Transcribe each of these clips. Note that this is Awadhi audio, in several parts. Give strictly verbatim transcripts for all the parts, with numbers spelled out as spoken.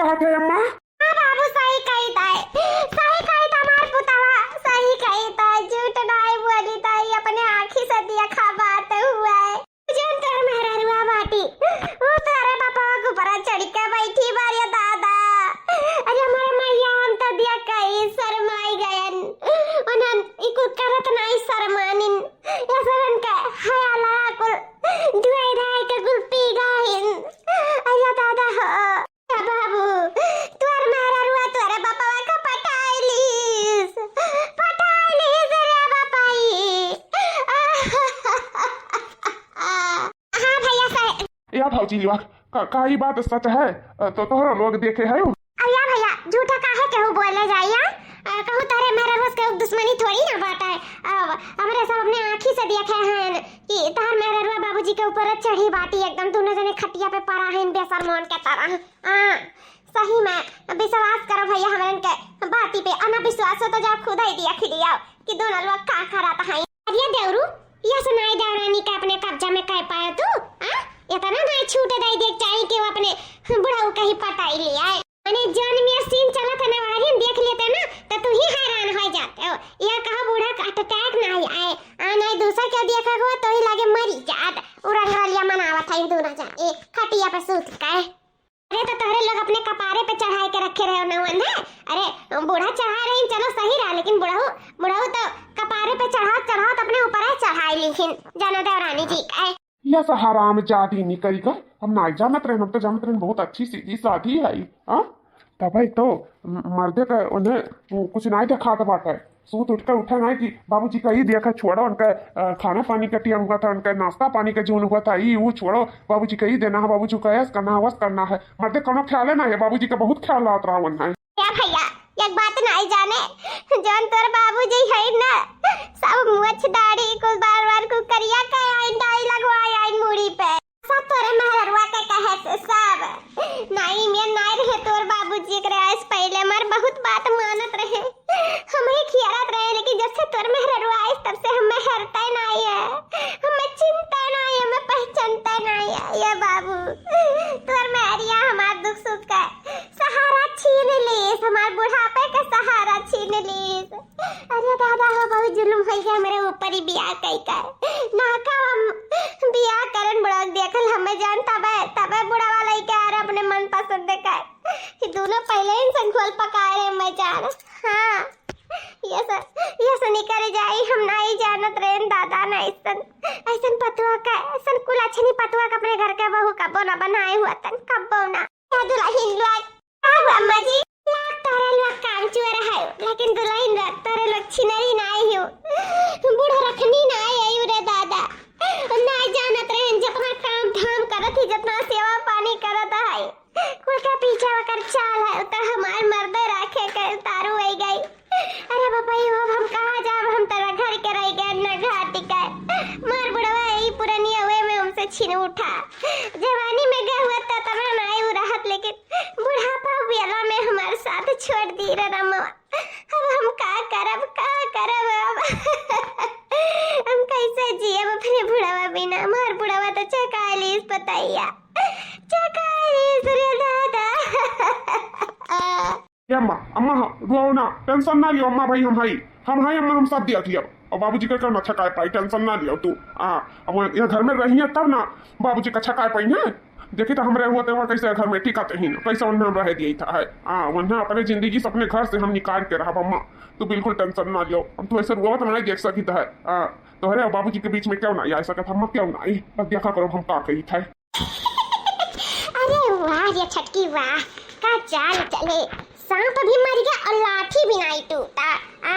कहत है अम्मा? हाँ बाबू, सही कही ताई, सही कही त हमार पुतवा, सही कही ताई, झूठ नाई बोली ताई, अपने आँखी से देखा बात हुआ है। जौन तोर मेहररुआ बाटी, उ तोरे बापवा के ऊपर चढ़ के बैठी बारी दादा। अरे हमारे मैया, हम तो दिया कई शरमाई गयन। उन्हन ई कुल करत नाई शरमानिन। या सरन के हया लगा कुल धुआई धाई के कुल पी गइन। अरे दादा हो। ए बाबू, तोर मेहररुआ तोरे बापवा के पटाई लीस, पटाई लीस रे बापाई। हाँ भैया सही। या भौजी लिवा, का, का ई बात सच है? अ, तो तोहरो लोग देखे है? अब या भैया, झूठा काहे केहू बोले जाइया? अ, कहूँ तोरे मेहररुआ से केहू दुश्मनी थोड़ी ना बाटे। अब हमरे सब अपने आँखी से देखे हैं कि तोहर मेहररुआ बाबूजी के ऊपर चढ़ी बाटी, एकदम दोनों जने खटिया पे पड़ा हैं बेशरमन के तरह। आ, सही में विश्वास करो भैया हमरन के बाती पे, अना विश्वास हो तो जाओ खुद ही देख लियो कि दोनों लोग का करत हैं। अरे देवरू, या सुनाई देवरानी के अपने कब्जा में कर पायो तू? आ? इतना नाई छूट दे देख चाही कि वो अपने बुढ़ऊ कहीं पटाई लिया है। अने जौन में सीन चलत है ना, वही देख लेते ना, तो तू ही हैरान हो जाते हो। या कहो बूढ़ा का हार्ट अटैक नाई आए, आ नाई दूसर के देखा हो तो ही लगे मरी जात। उ रंगरलिया मनावत है इन दोनों जन, ए, खटिया पे सूत के। अरे तो तोहरे लोग अपने कपारे पे चढ़ाई के रखे रहे हो नवन है। अरे बूढ़ा चढ़ा रही, चलो सही रहा, लेकिन बुढ़ऊ, बुढ़ऊ तो कपारे पे चढ़ावत चढ़ावत अपने ऊपर है चढ़ाई लिखिन, जाना देवरानी जी का है। यस हराम जादी निकल गए। हम नाई जानत रहन, हम तो जानत रहन बहुत अच्छी सीधी सादी है। हाँ, तबे तो म-, मर्दे के उन्हें कुछ नाई देखात बाटे। सूत उठ के उठे नाई कि बाबूजी का ई देखा, छोड़ो उनका, अ, खाना पानी का टियम हुआ था, उनका नाश्ता पानी का जून हुआ था, ई ऊ छोड़ो, बाबूजी का ई देना है, बाबूजी का ऐस करना है, वस करना है। मर्दे कोनो ख्याले ना है, बाबूजी का बहुत ख्याल आत रहा उन्हें। या भैया, एक बात नाई जाने, जौन तोर बाबूजी है ना, सब मुछ दाढ़ी कुल बार बार कुल करिया के आइन, डाई लगवाए आइन मूड़ी पे। सब तोरे मेहररुआ के कहे से सब। नाई में नाई रहे तोर बाबूजी, एकरे आइस पहले हमार बहुत बात मानत रहे, हम ही खियारत रहे, लेकिन जब से तोर मेहररुआ आइस तब से हमें हरते नाई है, हमें चिंता नाई है, हमें पहचानते नाई है। ये बाबू, तोर मेहरिया हमार दुख सुख का सहारा छीन लीस, हमार बुढ़ापे का सहारा छीन लीस। अरे दादा हो, बहुत जुल्म होइ गया हमरे ऊपर ही बियाह कई कर। ना का हम बियाह करन बुढ़ा देखल हमें जान तबे, तबे बुढ़ावा लइके आ रहे अपने मन पसंद का। ये दोनों पहले ही संग घोल पकाए रहे मैं जान। हाँ, ये सन, ये सनी करे जाई, हम नाई जानत रहे दादा ना ऐसन, ऐसन पतुआ का, ऐसन कुल अच्छी नहीं पतुआ का अपने घर के बहू कब्बो ना बनाए हुआ तन, कब्बो ना। ए दुलहिन लोग, का हुआ अम्मा जी? लाग तोरे लोग काम चोर है, लेकिन दुलहिन लोग तोरे लोग छिनरी नाई हो, बूढ़ रखनी नाई आयु रे दादा। नाई जानत रहन जितना काम धाम करत ही, जितना सेवा पानी करत है, कुल के पीछे ओकर चाल है, तो हमार मर्दे राखे के उतारू आई गई। अरे बाबा, ये अब हम कहाँ जाब, हम तोरा घर के रह गए न घाटी के। मार बुढ़वा, ई पुरनिया हुए में हमसे छीन उठा। जवानी में गए हुआ त तबे नाई उ रहत, लेकिन बुढ़ापा बेला में हमार साथ छोड़ दी रे रमवा। अब हम का करब, का करब अब? हम कैसे जियब अपने बुढ़वा बिना? मार बुढ़वा तो चकालीस पतैया, चकालीस रे दादा। ए अम्मा, अम्मा, हाँ, रोओ ना, टेंशन ना लियो अम्मा, भाई हम हई, हम हई अम्मा, हम सब देख लियो। और बाबूजी के क्यों ना छकाए पाई, टेंशन ना लियो तू। आ, अब ये घर में रहिए तब ना बाबूजी का छकाए पाई है। देखी तो हमरे हुआ तेवा कैसे घर में टिकत ही ना, कैसे उन्हें रह दिए था है। आ, उन्हें अपने जिंदगी से अपने घर से हम निकाल के रहा अम्मा, तू बिल्कुल टेंशन ना लियो। हम तू ऐसे रोवत नहीं देख सकी था है। आ, तोहरे और बाबूजी के बीच में क्यों ना आ सकत, हम क्यों ना आई, बस देखा करो हम का कही था। अरे वाह रे छटकी वाह, का चाल चले, सांप भी मर गया और लाठी भी नाई टूटा। आ,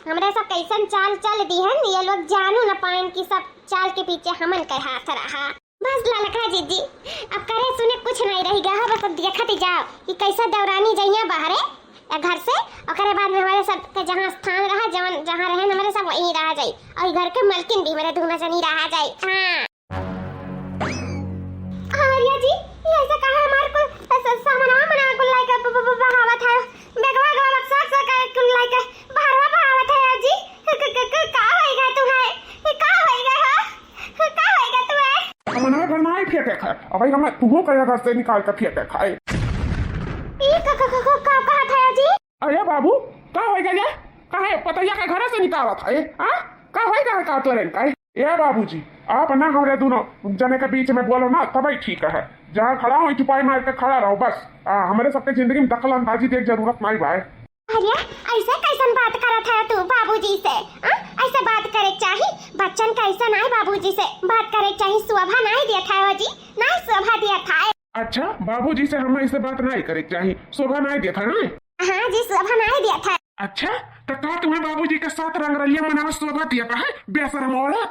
हमरे सब कैसन चाल चल दिहन, ये लोग जानू न पाइन कि सब चाल के पीछे हमन के हाथ रहा। बस ललका जीजी, अब करे सुने कुछ नहीं रह गया है, बस अब देखत ही जाओ कि कैसा देवरानी जइया बाहरे या घर से, ओकरे बाद में हमारे सब के जहाँ स्थान रहा, जवन जहाँ रहन हमारे सब वहीं रहा जाई, और घर के मलकिन भी हमारे दोनों जनी रहा जाई। हाँ। अरे जी, ये ऐसे काहे हमार कुल स-, स-, सामानवा मना कुल लाइके ब-, ब-, ब-, बहावत है? बेगवा, बेगवा, बक्सा, बक्सा काहे कुल लाइके बाहरवा बहावत है यार जी? क-, क-, क-, क-, का होइगा तू है? ये का होइगा हो? का होइगा तू है? सामानवा घर में आई फेंके खाए। अब भाई हमें तुहो कहे घर से निकाल के फेंके खाए। पतैया के घरे से निकालत है, हाँ? का होई रहा का तोरे का? ए बाबूजी, आप ना हमरे दोनों जने के बीच में बोलो ना, तबही ठीक है। जहाँ खड़ा हो, चुपाई मार के खड़ा रहो बस। आ, हमरे सबके जिंदगी में दखल अंदाजी देख जरूरत नहीं भाई। अरे, ऐसे कैसन बात करत है तू बाबूजी से? आ? ऐसे बात करे के चाही, बच्चन कैसन आए बाबूजी से बात करे के चाही, शोभा नहीं देत है हो जी, नहीं शोभा देत है। अच्छा, बाबूजी से हम ऐसे बात नहीं करे के चाही, शोभा नहीं देत है ना? हाँ जी, शोभा नहीं देत है। अच्छा, तो का तुम्हें बाबूजी के साथ रंगरलिया मनावत शोभा देत है, बेशरम औरत?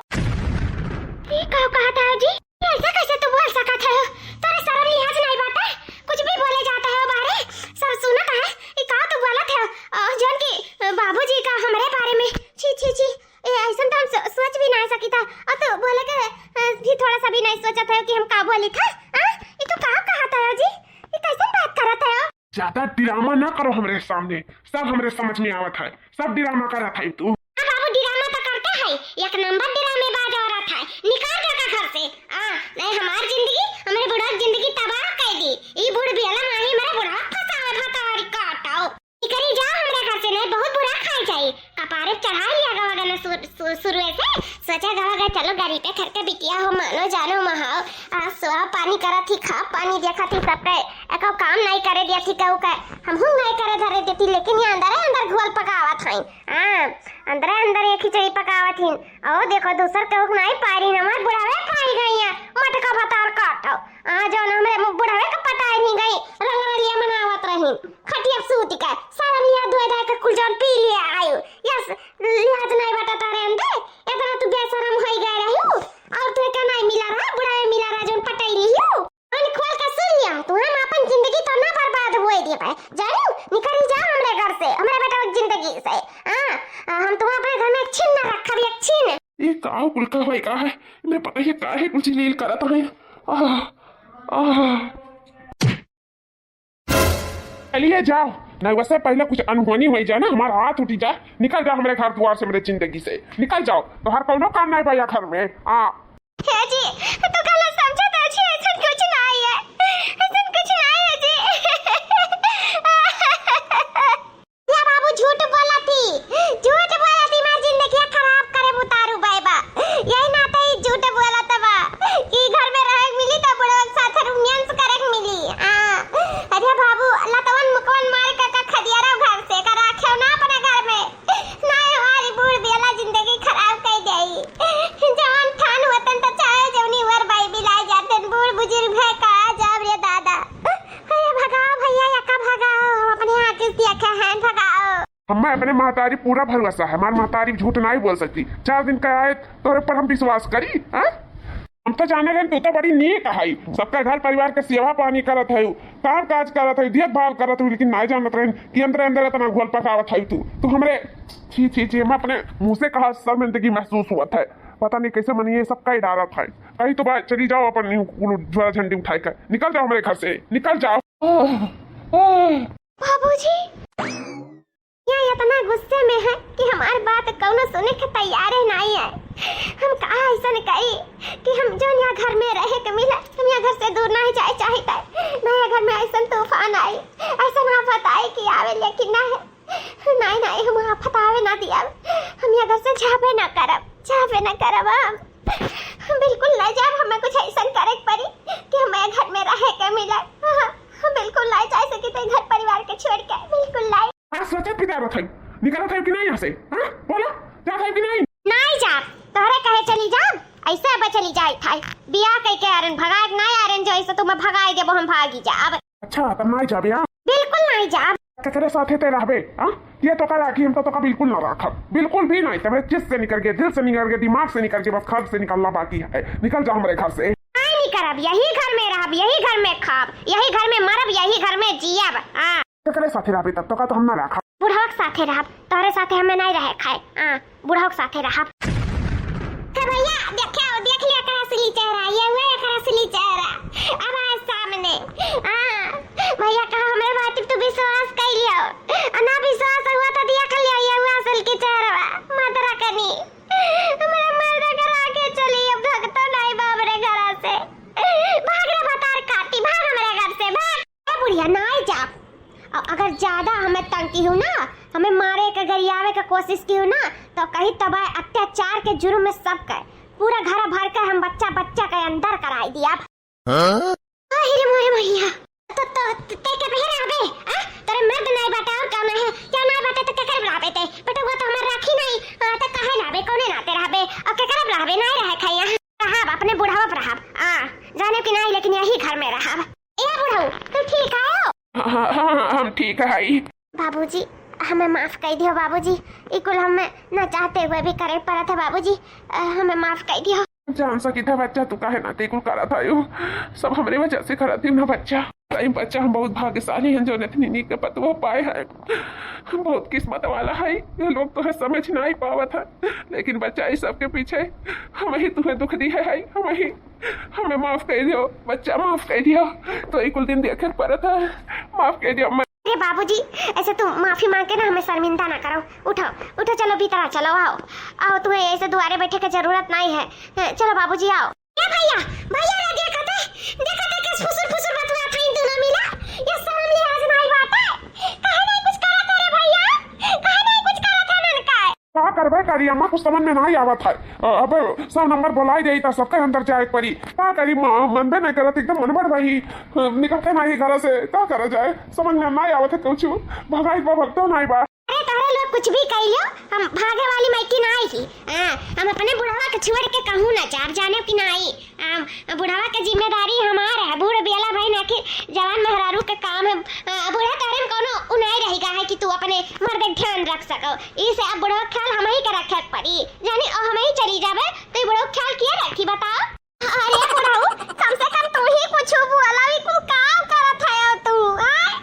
ई का कहत है जी? ऐसे कैसे तू बोल सकत है? तोरे शर्म लिहाज नहीं बाटे? कुछ भी बोले जाता है बाहरे, सब सुनत है। ई का तू बोलत है? अ, जौन की, अ, बाबूजी का हमरे बारे में, छी, छी, छी, ए, ऐसन तो हम सो-, सोच भी नहीं सकी था। और तू बोले के, अ, भी थोड़ा सा भी नहीं सोचत है कि हम का बोली था? हाँ? ई तू का कहत है जी? ई कैसन बात करत है? ज्यादा ड्रामा ना करो हमरे सामने, सब हमरे समझ में आवत है, सब ड्रामा करत है तू। हाँ बाबू, ड्रामा तो करते है, एक नंबर ड्रामेबाज औरत है, निकाल दे का घर से। आ, नहीं हमार जिंदगी, हमरे बुढ़वा की जिंदगी तबाह कर दी। ई बूढ़ बियला माही मेरे बुढ़वा फंसावे भतारी काटाओ। निकरी जा हमरे घर से, नहीं बहुत बुरा खाई जाई। कपारे चढ़ा लिया गवा गना सुर-, सु-, शुरुए से। सोचा गवा गए, चलो गरीबे घर के बिटिया हो, मानो जानो महाओ। आ, सोआ पानी करत ही, खा पानी देखत ही, सबके एको काम नहीं करे देती, कहू के हमहू नहीं करे धरे देती, लेकिन ये अंदरे अंदर घोल पकावत हई। हाँ, अंदरे अंदर ये खिचड़ी पकावत ही। ओ देखो, दूसर केहू के नहीं पारी, हमार बुढ़ावे पाई गई है, मटका भतार काटो। आ, जौन हमरे बुढ़ावे के पटाई नहीं गई, रंगरलिया मनावत रही, खटिया सूत के, सारा लिया धोए धाए के कुल जौन पी लिया आयु। यस, लिहाज नहीं बटा तारे अंदर, इतना तू बेशरम होई गए रहू, और तू के नहीं मिला रहा, बुढ़ावे मिला रहा, जौन पटाई लियो। कान खोल के सुन लिया, तू हम अपन जिंदगी तो ना बर्बाद हुए दिए पाए, जानू, निकल जा हमरे घर से, हमरे बेटा की जिंदगी से। हाँ, आ, हम तुम्हें अपने घर में एक छिन ना रखब, एक छिन। ये का कुल का भाई का है? मैं पता ये का है कुछ लील करत है। आह, आह। चलिए जाओ, नहीं वैसे पहले कुछ अनहोनी हुई जाए ना, हमारा हाथ उठी जाए। निकल जाओ हमरे घर द्वार से, मेरे जिंदगी से निकल जाओ। तोहार कौनो काम नहीं भैया घर में। आ। हे जी, तू गलत समझत है जी, ऐसन कुछ नहीं है, ऐसन कुछ नहीं है जी। या बाबू झूठ बोला थी, झूठ बोला थी, हमार जिंदगी खराब करे उतारू बाबा। यही नाते ही झूठ बोला था बा कि घर में रहे के मिली तो बुढ़वा के साथ रोमांस करे के मिली। हाँ, अरे बाबू, लतवन मुकवन मार के का खदिया रहो घर से, का राखे ना अपने घर में। ना हमारी बूढ़ बेला जिंदगी खराब कर जाई। जवान ठान होतन तो चाहे जौनी वर बाई बिलाई जातन, बूढ़ बुजुर्ग है का जाब रे दादा। अरे भगाओ भैया, यका भगाओ, हम अपने आँख से देखे हैं, भगाओ। हम्मे अपने महतारी पूरा भरोसा है, हमार महतारी झूठ नहीं बोल सकती। चार दिन का आए तोरे पर हम विश्वास करी, हाँ? हम तो जाने रहे तू तो बड़ी नीक है, सबका घर परिवार के सेवा पानी करत है, काम काज करत है, देखभाल करत है, लेकिन नहीं जानत रहे कि अंदर अंदर इतना घोल पकावत है तू। तू हमरे छी छी छी, हम अपने मुँह से कहा शर्मिंदगी महसूस हुआ था। पता नहीं कैसे मन ये सब कई डालत है। कहीं तो बात चली जाओ अपन झोला झंडी उठाए कर, निकल जाओ हमारे घर से, निकल जाओ। आह, आह। बाबूजी, या इतना गुस्से में है कि हमार बात कौनो सुने के तैयार ही नहीं है। हम का ऐसन करी कि हम जौन या घर में रहे के मिले, हम या घर से दूर नहीं जाए चाहित है। नया घर में ऐसन तूफान आई, ऐसन आफत आई कि आवे लेकिन नहीं, नहीं, नहीं, हम आफत आवे ना दिया। हम या घर से जाबे ना करब, जाबे ना करब हम। हम बिल्कुल ना जाब, हमें कुछ ऐसन करे के पड़ी कि हमें घर में रहे के मिले। हाँ, हम बिल्कुल ना जा सकी तो घर परिवार के छोड़ के, बिल्कुल ना। हाँ, सोचत बिचारत है, निकलत है कि नहीं यहाँ से? हाँ, बोलो, जात है कि नहीं? नहीं जाब, तोहरे कहे चली जाब, ऐसे अब चली जाए थाई। बियाह कई के आरन भगाए के नहीं आरन, जो ऐसे तुम्हें भगाए देबो हम भागी जा अब। अच्छा, तब नहीं जाबे, हाँ? बिल्कुल नहीं जाब। केकरे साथे ते रहबे, हाँ? ये तो कहा कि हम तो, तो का बिल्कुल ना रखब, बिल्कुल भी नहीं। तबे चित्त से निकल गए, दिल से निकल गए, दिमाग से निकल गए, बस खर्च से निकलना बाकी है। निकल जाओ हमारे घर से। नहीं, नहीं करब, यही घर में रहब, यही घर में खाब, यही घर में मरब, यही घर में जियब। हाँ। केकरे साथे रहबे तब तो का तो हम ना रखब। बुढ़वा के साथे रहब, तोहरे साथे हमें नहीं रहे खाए। हाँ, बुढ़वा के साथे रहब। हे भैया, देखे, देख लिया एकर असली चेहरा, ये हुआ एकर असली चेहरा। अब आए सामने। हाँ, भैया कहा हमरे बात पे तू विश्वास कर लियो। और ना विश्वास हुआ तो देख लियो, ये हुआ असल के चेहरा। मत रखनी। हमरा मर्द के राखे चली, अब भगतो नहीं बाप रे घरा से। भाग रे भतार काटी, भाग हमरे घर से, भाग। ए बुढ़िया, नाई जाब। अ-, अगर ज्यादा हमें तंग किहू ना, हमें मारे के, गरियावे के कोशिश किहू ना, तो कही तब अत्याचार के जुर्म में सब के, पूरा घर भर के हम बच्चा बच्चा के अंदर कराई दिया। हाँ? अरे मोरे मोरिया, तो, तो, ते के पे रहबे? आ? तोरे मर्द नाई बाटे और कौन है? क्या नाई बाटे तो केकर रहबे ते? बेटा, वो तो हमार राखी नाई, आ, तो काहे रहबे? कौने नाते रहबे? और केकर रहबे? नाई रहे खाई यहाँ। रहब, अपने बुढ़ावा पे रहब। आ, जाने कि नाई, लेकिन यही घर में रहब। ए बुढ़ऊ, तू ठीक है हो? हाँ, हाँ, हाँ, हम ठीक है। बाबूजी, हमें माफ कर दियो बाबूजी, ई कुल हमें न चाहते हुए भी करे पड़त है बाबूजी, अ, हमें माफ कर दियो। जान सकित है बच्चा, तू काहे नाते कुल करत आयो, सब हमरे वजह से करत ही ना बच्चा। सही बच्चा, हम बहुत भाग्यशाली हैं जो इतनी नीक पतोह पाए हैं, हम बहुत किस्मत वाला है। ये लोग तो है समझ नहीं पावत है, लेकिन बच्चा, इस सब के पीछे हम ही तुम्हें दुख दी है, है, हम ही, हमें माफ कर दियो बच्चा, माफ कर दियो। तो ई कुल दिन देखे पड़त है, माफ कर दियो। अरे बाबूजी, ऐसे तू माफी मांग के ना हमें शर्मिंदा ना करो। उठो, उठो, चलो भीतर आ, चलो आओ, आओ, तुम्हें ऐसे दुआरे बैठे के जरूरत नहीं है। हैं, चलो बाबूजी आओ। ए भैया, भैया रे, देखते, देखते के फुसुर फुसुर बतुआ था इन दोनों मिला। ये शर्म लिहाज नहीं बात है। कहे नहीं कुछ करा था रे भैया, कहे नहीं कुछ करा था ननका। का करबे करी अम्मा, कुछ समझ में नहीं आवत है। अ, अब सौ नंबर बुलाई दे तो सबके अंदर जाए पड़ी। का करी माँ, मनबे नहीं करत, एकदम मनबड़ भाई, अ, निकलते नहीं घर से, का करा जाए, समझ में नहीं आवत है कुछ। भगाई बा, भगतो नहीं बा। अरे तोहरे लोग कुछ भी कह लियो, हम भागे वाली माइकी नाई ही। हाँ, हम अपने बुढ़वा के छोड़ के कहूँ ना जाब, जाने कि नाई। हम बुढ़वा के जिम्मेदारी हमार है, बूढ़ बियाला भाई ना कि जवान मेहरारू के काम है। आ, बूढ़ा तोहरे में कोनो उ नाई रह गा है कि तू अपने मर्द के ध्यान रख सको। इसे अब बुढ़वा के ख्याल हम ही के रखे के पड़ी, जानी, और हम ही चली जाबे तो ई बुढ़वा के ख्याल किया रखी, बताओ? अरे बुढ़ऊ, कम से कम तू ही कुछ बोला, ई कुल काम करत है तू, आय?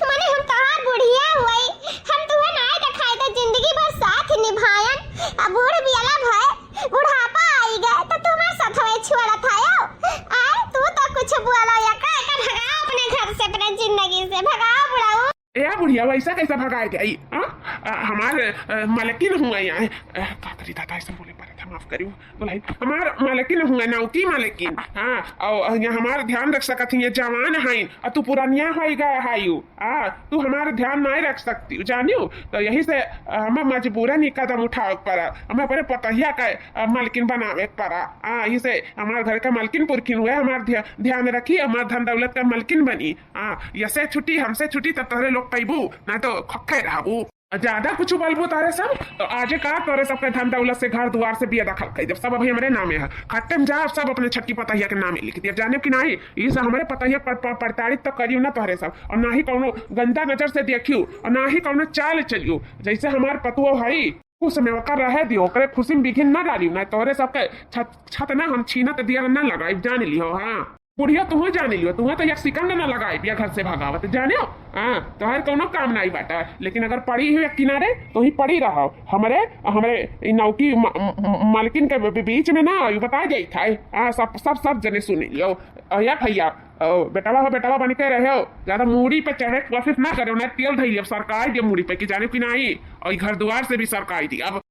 मने हम तोहार बुढ़िया हुई, हम तुहे नाय देखाई दे, जिंदगी भर साथ निभायन, अब बूढ़ बियाला भय, बुढ़ापा आई गए, तो तू हमार साथवे छोड़त आयो। आय, तू तो कुछ बोला, या का, का भगाओ अपने घर से, अपने जिंदगी से, भगाओ बुढ़ऊ। ए बुढ़िया, वैसा कैसा भगाए गई? हाँ? आ, हमार, आ, मालकिन हुआ यहाँ है। आ, का करी दादा, ऐसा बोले पड़त है, माफ करियो। बोलाई, हमार मालकिन हुआ, नौकी मालकिन। हाँ, और यहाँ हमार ध्यान रख सकत ही, ये जवान है, और तू पुरानिया होई गया है यू। हाँ, तू हमार ध्यान नहीं रख सकती, जानियो? तो यही से, आ, हमें मजबूरन ही कदम उठावे के पड़ा, हमें अपने पतहिया का, आ, मालकिन बनावे के पड़ा। हाँ, यही से हमार घर का मालकिन पुरखिन हुए, हमार ध्या-, ध्यान रखी, हमार धन दौलत का मालकिन बनी। हाँ, यसे छुट्टी, हमसे छुट्टी, तब तोहरे लोग पैबू, ना तो खखे रहबू। ज्यादा कुछ बोलबू तोहरे सब, तो आजे का तोहरे सबके धन दौलत से, घर दुआर से बेदखल कर देब। सब अभी हमरे नामे है। खट्टे में जा, सब अपने छटकी पतहिया के नामे लिख दिया, जाने कि नहीं? ई सब हमरे पतहिया पर, पर, प्रताड़ित तो करियो ना तोहरे सब, और ना ही कौनो गंदा नजर से देखियो, और ना ही कौनो चाल चलियो। जैसे हमार पतुओ हई, कुछ समय ओकर रहे दियो, ओकरे खुशी में विघ्न ना डालियो, ना तोहरे सबके छत, छत ना हम छीनत दिया ना लगाई, जान लियो। हाँ। बुढ़िया, तुहू जान लियो, तुहू तो एक सेकंड ना लगाई बिया घर से भगावत, जानियो? हाँ, तोहर कौनो काम नहीं बाटा, लेकिन अगर पड़ी हो एक किनारे, तो ही पड़ी रहो। हमरे, हमरे ई नौकी म-, म-, मालकिन के बी-, बीच में ना, यू बता जाई था। हाँ, सब, सब, सब जने सुन लियो। और या भैया, ओ, बेटवा हो, बेटवा बन के रहे हो, ज्यादा मूड़ी पे चढ़े के कोशिश ना करो, ना तेल धैल अब सरकाई दे मूड़ी पे, कि जाने कि नहीं, और घर दुआर से भी सरकाई दी। अब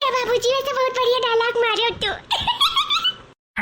ए बाबूजी, वैसे बहुत बढ़िया dialogue मारे हो तू।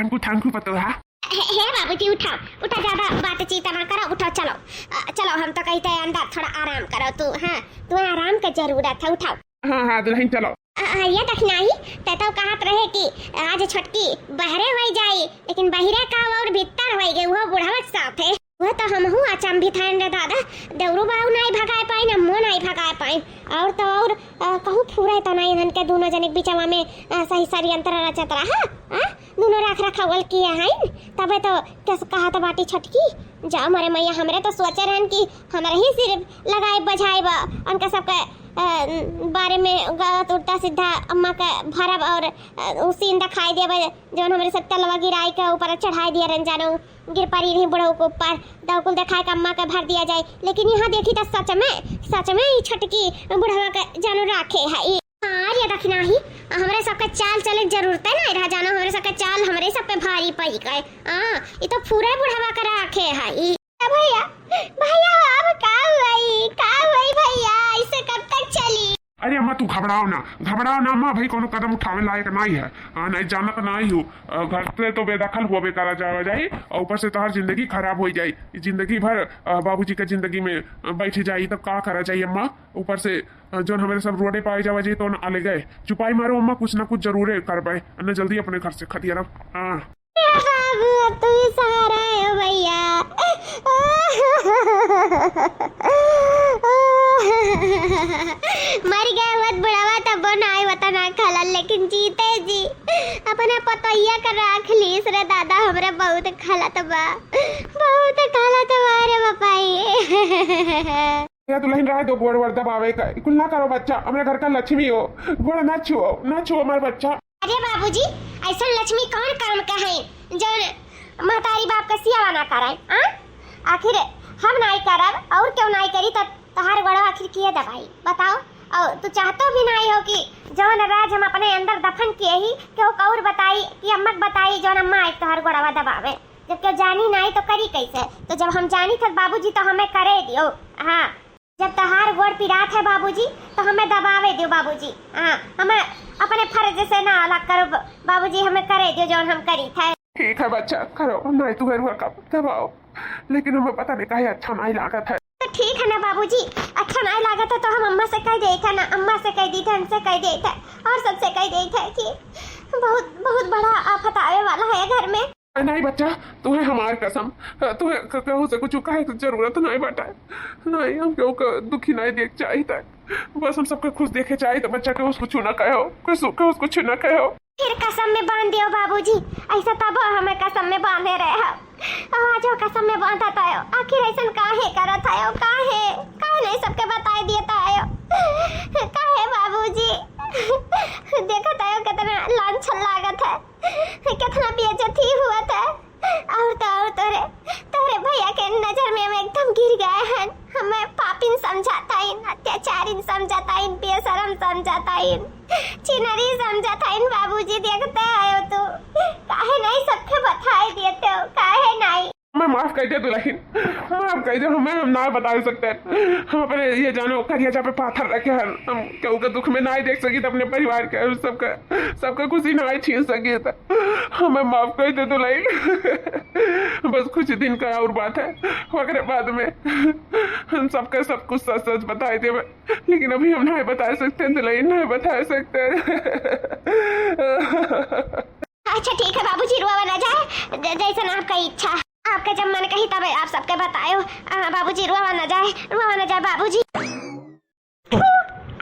Thank you, thank you पतोहा। हे, हे बाबूजी, उठाओ, उठा, ज्यादा बातचीत ना करो, उठाओ, चलो। अ, चलो, हम तो कही थे अंदर थोड़ा आराम करो तू, हाँ, तुम्हें आराम का जरूरत है, उठाओ। हाँ, हाँ, दुल्हन, चलो। अ, अ, ये दखिनाही, ते तो कहत रहे कि आज छोटकी बहरे होई जाई, लेकिन बहिरे का और भीतर होई गई, वो बुढ़वा के साथ है। वह तो हमहू अचंभित हन रे दादा, देवरू बाऊ नाई भगाए पाइन, अम्मो नाई भगाए पाइन, और तो और, अ, कहूँ फूरे तो नाई इन्हन के दूनो जने के बिचवा में, अ, सही षड्यंत्र रचत रहा, हाँ? दूनो राख रखावल किए हइन, तबे तो कस कहत बाटी छोटकी, जाओ मरे मैया, हमरे तो सोचे रहन कि हमरे ही सिर्फ लगाए बझाए बा, उनका सबके, अ, बारे में गलत उल्टा सीधा अम्मा के भरब और, अ, उ scene दिखाई देबे, जौन हमरे सब तेलवा गिराई के ऊपर चढ़ाई दिए रहन जानो। गिर पड़ी रही बुढ़ऊ के ऊपर, दौकुल देखाए के अम्मा के भर दिया जाए। लेकिन यहाँ देखी त सच में, सच में ई छोटकी बुढ़वा के जानू राखे है ई। हाँ रे दखिनाही, हमरे सबके चाल चले के जरूरते नहीं रहा जानो, हमरे सबके चाल हमरे सब पे भारी पड़ गए। हाँ, ई तो पूरा बुढ़वा के राखे है ई। भैया, भैया, अब का हुई, का हुई भैया, ऐसे कब तक चली? अरे अम्मा, तू घबराओ ना, घबराओ ना अम्मा, अभी कौनो कदम उठावे लायक नाई है। हाँ, नाई जानत नाई हूँ। अ, घर से तो बेदखल होबे करा जावा जाई, और ऊपर से तोहार जिंदगी खराब होइ जाई। जिंदगी भर, अ, बाबूजी के जिंदगी में, अ, बैठ जाई, तब का करा जाई अम्मा? ऊपर से, अ, जौन हमरे सब रोडे पाए जावा जाई, तो न अलगे। चुपाई मारो अम्मा, कुछ ना कुछ जरूरे करबे। न जल्दी अपने घर से खतिया रहो। हाँ। ए बाबू, अब तू ही सहारा है भैया। मर गए होत बुढ़वा तब ना आए वतन आ खलल, लेकिन जीते जी अपना पतोहिया का राख लीस रे दादा, हमरे बहुत खलत बा, बहुत खलत बा रे बापाई। या दुल्हन रहे दो गोड़ वोड़ दबावे का, कुल ना करो बच्चा, हमरे घर का लक्ष्मी हो, गोड़ ना छुओ, ना छुओ हमार बच्चा। अरे बाबूजी, ऐसन लक्ष्मी कौन काम के हैं जौन महतारी बाप का सियावा ना करे, हाँ? आखिर हम नाई करब और क्यों नाई करी, तब तोहार गोड़वा आखिर किए दबाई, बताओ? और तू चाहतो भी नाई हो कि जौन राज हम अपने अंदर दफन किए ही, केहू कौर बताई कि अम्मा के बताई जौन अम्मा आई तोहार गोड़वा दबावे। जब केहू जानी नाई तो करी कैसे? तो जब हम जानी थे बाबूजी तो हमें करे दियो। हाँ, जब तोहार गोड़ पिरात है बाबूजी, तो हमें दबावे दियो बाबूजी। हाँ, हमें अपने फर्ज से ना अलग करो ब-, बाबूजी, हमें करे दियो जौन हम करी थे। ठीक है बच्चा, करो, नाई तू घर का दबाओ, लेकिन हमें पता नहीं काहे अच्छा नाई लागत है। तो ठीक है ना बाबूजी, अच्छा नाई लागत है तो हम अम्मा से कह देई थे ना, अम्मा से कह दी थे, उनसे कह देई थे और सबसे कह देई थे कि बहुत, बहुत बड़ा आफत आवे वाला है घर में। नहीं बच्चा, तुम्हें हमार कसम, तुम्हें क-, कहूँ से कुछ कहे की जरूरत नहीं बाटे। नहीं, हम केहू का दुखी नहीं देख चाहिए। बस हम सबके खुश देखे चाहिए, तो बच्चा केहू से कुछ ना कहो, कुछ, केहू से कुछ ना कहो। फिर कसम में बांध दियो बाबूजी, ऐसा तब हमें कसम में बांधे रहे हो, और आज वो कसम में बांधत आयो। आखिर ऐसन काहे करत आयो, काहे, काहे नहीं सबके बताए दिए तो आयो, काहे बाबूजी? देखत आयो कितना लांछन लागत है। कितना बेइज्जती हुआ था। और तो और तोरे, तोरे भैया के नजर में हम एकदम गिर गए हैं। हमें पापिन समझाता इन, अत्याचारिन समझाता इन, बेशरम समझाता इन, छिनरी समझाता इन। बाबूजी देखते आयो तू, काहे नहीं सबके बताए देते हो, काहे नहीं? हमें माफ कर दे दुल्हन, माफ कर दे, हमें हम ना बता सकते। हम अपने ये जानो करिया पे पाथर रखे हैं, हम केहू के दुख में ना देख सकी, अपने परिवार के सबका, सबका खुशी ना छीन सकी। हमें माफ कर दे दुल्हन, बस कुछ दिन का और बात है, ओकरे बाद में हम सबका सब कुछ सच सच बताए देवे, लेकिन अभी हम नहीं बता सकते दुल्हन, नहीं बता सकते। अच्छा ठीक है बाबूजी, रोवा ना जाए, ज-, जैसन आपका इच्छा, आपका जब मन कही तब आप सबके बतायो। आ, बाबूजी रोवा ना जाए, रोवा ना जाए बाबूजी।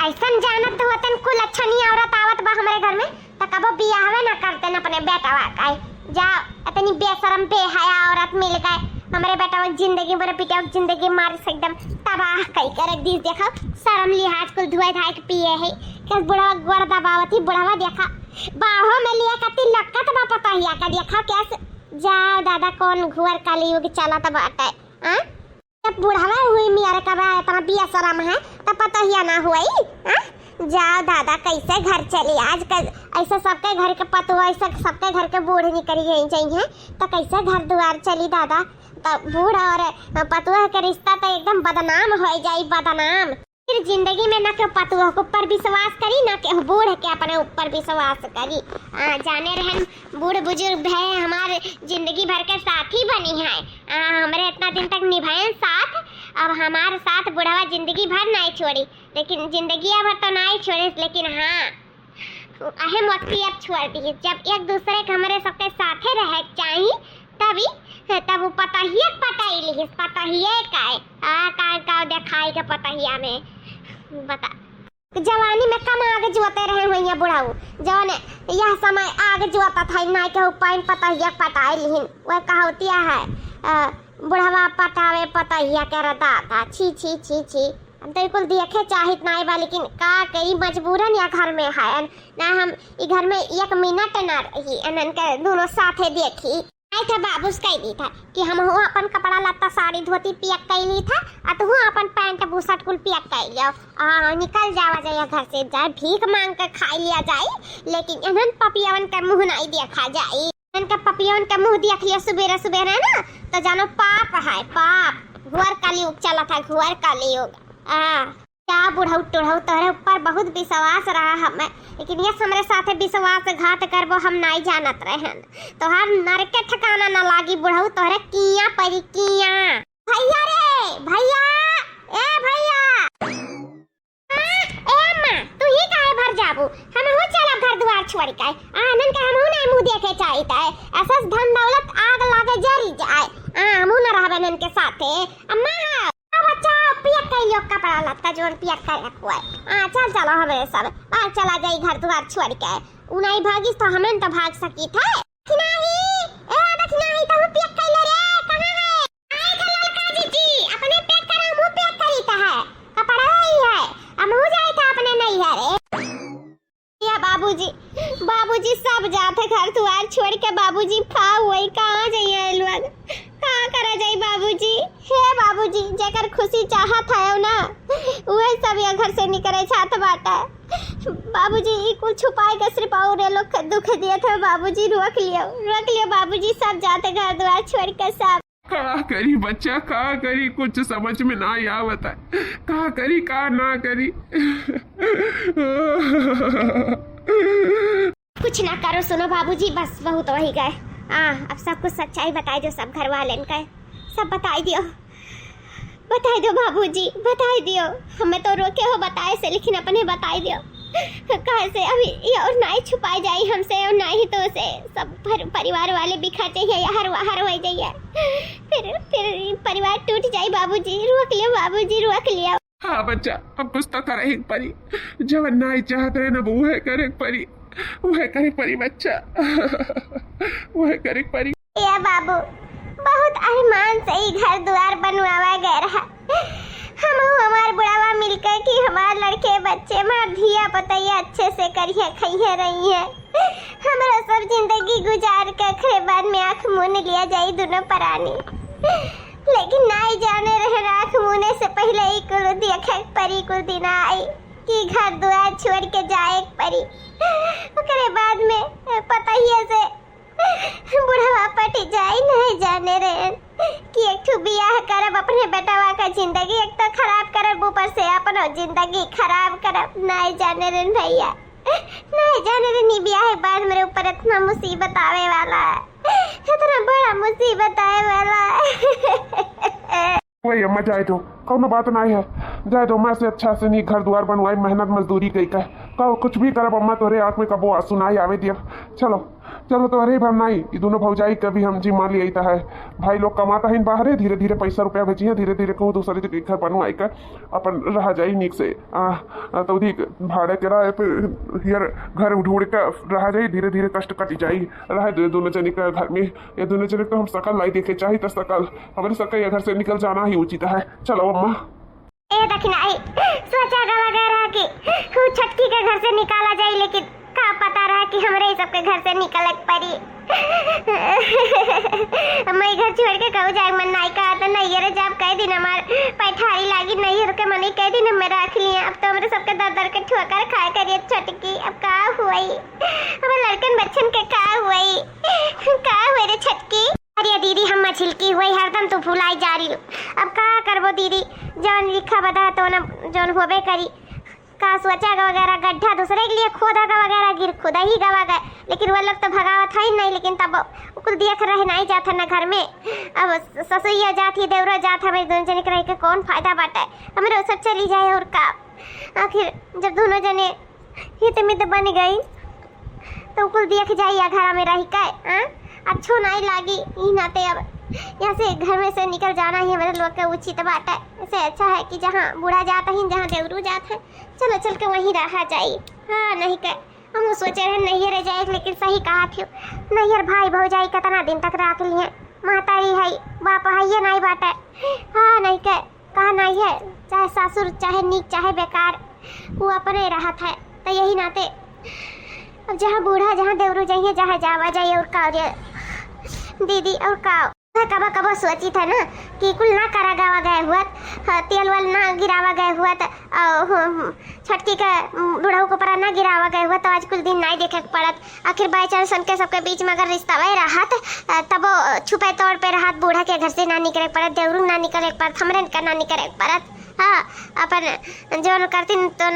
ऐसन जानत होतन कुल अच्छा नहीं औरत आवत बा हमरे घर में, त कबो बियाहवे ना करते न अपने बेटवा का। जाओ, इतनी बेशरम बेहया औरत मिल गए, हमरे बेटवा जिंदगी, मोरे पिटिया जिंदगी मार से एकदम तबाह कई के रख दीस। देखो, शर्म लिहाज कुल धुए धाए के पिए है, कस बुढ़वा गोड़ दबावत ही, बुढ़वा देखा बाहों में लिए कति लक्कत बा पतोहिया का, देखा कैसे। जाओ दादा, कौन घुअर कलयुग चलत बाटे, हाँ? जब बुढ़वा हुई मियारे का बा इतना बेशरम है, तब पतोहिया ना हुई, हाँ? जाओ दादा, कैसे घर चली आजकल? ऐसे सबके घर के पतोह, ऐसे सबके घर के बूढ़ निकल गई चाहिए, तो कैसे घर दुआर चली दादा? तो बूढ़ और पतोह के रिश्ता तो एकदम बदनाम हो जाई, बदनाम। फिर जिंदगी में ना केहू पतोह के ऊपर विश्वास करी, ना केहू बूढ़ के अपने ऊपर विश्वास करी। आ, जाने रहन बूढ़ बुजुर्ग भए हमार जिंदगी भर के साथी बनी है। आ, हमरे इतना दिन तक निभाएन साथ, अब हमार साथ बुढ़वा जिंदगी भर नाई छोड़ी, लेकिन जिंदगी भर तो नाई छोड़े, लेकिन हाँ, अहे मस्ती अब छोड़ दी। जब एक दूसरे के हमरे सबके साथे रहे के चाही, तभी, तब वो पतोहिए के पटाई लिहिस, पतोहिए का है। आ, का, का देखाई के पतोहिया में, बता। जवानी में कम आग जुआते रहे हुइया बुढ़ऊ, जौन यह समय आग जुआता था, नाई के उपाइन पतोहिया के पटाई लिहिन। वह कहावतिया है, अ, बुढ़वा पटावे पतोहिया के रदाता। छी, छी, छी, छी। हम तो कुल देखे चाहित नाई बा, लेकिन का करी, मजबूरन या घर में है ना, हम ई घर में एक मिनट ना रही, इनन के दोनों साथे देखी। आई था बाबूस कह दी था कि हम हो अपन कपड़ा लत्ता साड़ी धोती पियक कह ली था, आ तू अपन पैंट बुशर्ट कुल पियक कह लियो, आ निकल जावा जाए घर से, जाए भीख मांग के खाई लिया जाए, लेकिन इनन पपियवन के मुंह नहीं देखा जाए। इनन के पपियवन के मुंह देख लियो सुबेरे सुबेरे ना, तो जानो पाप है, पाप। घोर कलयुग चलत है, घोर कलयुग। आ। का बुढ़ऊ टुढ़ऊ, तोहरे ऊपर बहुत विश्वास रहा हमें, लेकिन यस हमरे साथे विश्वासघात करबो, हम नाई जानत रहन। तोहार नरके ठिकाना न लागी बुढ़ऊ, तोहरे किया परी किया। भैया रे भैया, ए भैया। हाँ, ए अम्मा, तू ही काहे भर जाबू? हमहू चलब घर दुआर छोड़ के। आ, नन के हमहू ना मुँह देखे चाहित है। ऐसा धन दौलत आग लागे जरी जाए। आ, हमहू ना रहबे नन के साथे। अम्मा, हाँ, बच्चा, पियक्कई लियो कपड़ा लत्ता जोन पियक्कई रखो है। आ, चल, चलो हमरे सब। आ, चला जाई घर दुआर छोड़ के। उ नाई भागिस तो हमन तो भाग सकीत है। दखिनाही, ए दखिनाही, तहु पियक्कई ले रे, कहाँ है? आए थे ललका जीजी, अपने pack करा, मुँह pack करी त है। कपड़ा ही है, हमहू जाए था अपने नैहर। या बाबूजी, बाबूजी सब जात है घर दुआर छोड़ के। बाबूजी, का होई, कहाँ जाइए लोग, का करा जाई बाबूजी? हे बाबूजी, जेकर खुशी चाहत है ना, उहे सब ये घर से निकले चाहत बाटे। बाबूजी, ई कुल छुपाए के सिर्फ और ये लोग के दुख दिए थे। बाबूजी, रोक लियो, रोक लियो बाबूजी, सब जाते घर दुआर छोड़ के सब। का करी बच्चा, का करी, कुछ समझ में ना आवत है, का करी, का ना करी। कुछ ना करो, सुनो बाबूजी, बस बहुत वही गए। आ, अब सब कुछ सच्चाई बताई दियो, सब घर वालेन के सब बताई दियो, बताई दियो बाबूजी, बताई दियो। हमें तो रोके हो बताए से, लेकिन अपने बताई दियो। काहे से अभी ये और नाई छुपाई जाई हमसे और नाई तो से सब पर-, परिवार वाले बिखर जाइए, हर हर हो जाइए, फिर फिर परिवार टूट जाई। बाबूजी रोक लियो, बाबूजी रोक लियो। हाँ बच्चा, अब कुछ तो करे ही परी। जवन नाई चाहत रहे ना, वो है करे परी, वो है करे परी बच्चा, वो है करे परी। ए बाबू, बहुत अरमान से ई घर दुआर बनवावा गए रहा। हम हमार बुढ़ावा मिलकर कि हमार लड़के बच्चे, हमार धिया पतैया अच्छे से करिए, खइए रही है। हमरा सब जिंदगी गुजार के खरे बाद में आँख मून लिया जाई दोनों परानी। लेकिन नाई जाने रहे, आँख मूने से पहले ही कुल देखे परी, कुल दिन आई कि घर दुआर छोड़ के जाए परी। ओकरे बाद में पता ही है से बुढ़वा पट जाई, नहीं जाने रहे कि एक ठो बियाह करब, अपने बेटवा का जिंदगी एक तो खराब करब, ऊपर से अपनो जिंदगी खराब करब। नहीं जाने रहे भैया, नहीं जाने रहे नी बियाह के बाद मेरे ऊपर इतना मुसीबत आवे वाला है, इतना बड़ा मुसीबत आवे वाला है। वही अम्मा, जाए दो, कौनो बात नाई है, जाए दो। मैं से अच्छा से नी घर दुआर बनवाई, मेहनत मजदूरी कई का, कहो कुछ भी करब अम्मा, तोरे आँख में कबो आंसू नाई आवे दिया। चलो, चलो, तोहरे भर नाई, ई दोनों भौजाई के भी हम जिम्मा लियाई त है। भाई लोग कमाता है बाहरे, धीरे धीरे पैसा रुपया भेजिए, धीरे धीरे कहूँ दूसरे के घर बनवाई का अपन रहा जाई नीक से। आ, आ, तो अधिक भाड़े के रहे, फिर हियर घर ढूंढ के रहा जाई, धीरे धीरे कष्ट कट जाई। रहे दे दोनों जने के घर में, ये दोनों जने तो हम सकल नाई देखे चाही, तो सकल, हमारे सकल ये घर से निकल जाना ही उचित है। चलो अम्मा। ए दखिनाही, सोचा गवा गए रहा कि ऊ छोटकी के घर से निकाला जाई, लेकिन का पता रहा कि हमरे ही सबके घर से निकले के परी। हमारे घर छोड़ के कहूँ जाए मन नाई कहा, तो नैहर जाब कई दिन हमार पैठारी लागी, नैहर के मने कई दिन हमें रख लिए। अब तो हमरे सबके दर दर के ठोकर खाए करिए छोटकी, अब का हुई? हमारे लड़कन बच्चन के का हुई? का हुई रे छोटकी? अरे दीदी, हम मछिलकी हुई, हरदम तू भुलाई जा रही हो। अब का करबो दीदी, जौन लिखा बधा तो न जौन होबे करी। का सोचा का वगैरह गड्ढा दूसरे के लिए खोदा का वगैरह, गिर खुदा ही गवा गए, लेकिन वो लोग तो भगावत है ही नहीं, लेकिन तब कुल देख रहे नहीं जात है ना घर में। अब ससुइया जात ही, देवरा जात है, हमारे दोनों जने के रह के कौन फायदा बाटे? हमारे वो सब चली जाए और का। आखिर जब दोनों जने हित मित बन गई तो कुल देख जाई या घरा में रही के, हाँ? अच्छो नाई लागी। ई नाते अब यहाँ से घर में से निकल जाना ही हमारे लोग के उचित बात है। इससे अच्छा है कि जहाँ बूढ़ा जात है, जहाँ देवरू जात है, चलो चल के वहीं रहा जाई। हाँ, नहीं के हम सोचे रहे नैहर जाए, लेकिन सही कहा थी, नैहर भाई भौजाई कितना दिन तक रख लिए, महतारी है, बाप है, ये नहीं बात है। हाँ, नहीं के कहा नहीं है, चाहे सासुर, चाहे नीक, चाहे बेकार, वो अपने रहत है। तो यही नाते अब जहाँ बूढ़ा, जहाँ देवरू जाइए, जहाँ जावा जाइए, और का, और ये दीदी, और का। मैं कबो कबो सोची था ना कि कुल ना करा गवा गए हुआ, हाँ, तेल वेल ना गिरावा गए हुआ त, अ, हम्म, छोटकी के, उम, बुढ़ऊ के ऊपर ना गिरावा गए हुआ त आज कुल दिन नाई देखे के पड़त। आखिर by chance उनके सबके बीच में अगर रिश्ता वही रहत, अ, तबो छुपे तौर पे रहत, बूढ़ा के घर से ना निकले के पड़त, देवरू ना निकले के पड़त, हमरे का ना निकले के पड़त। हाँ, अपन जौन करतीन तौन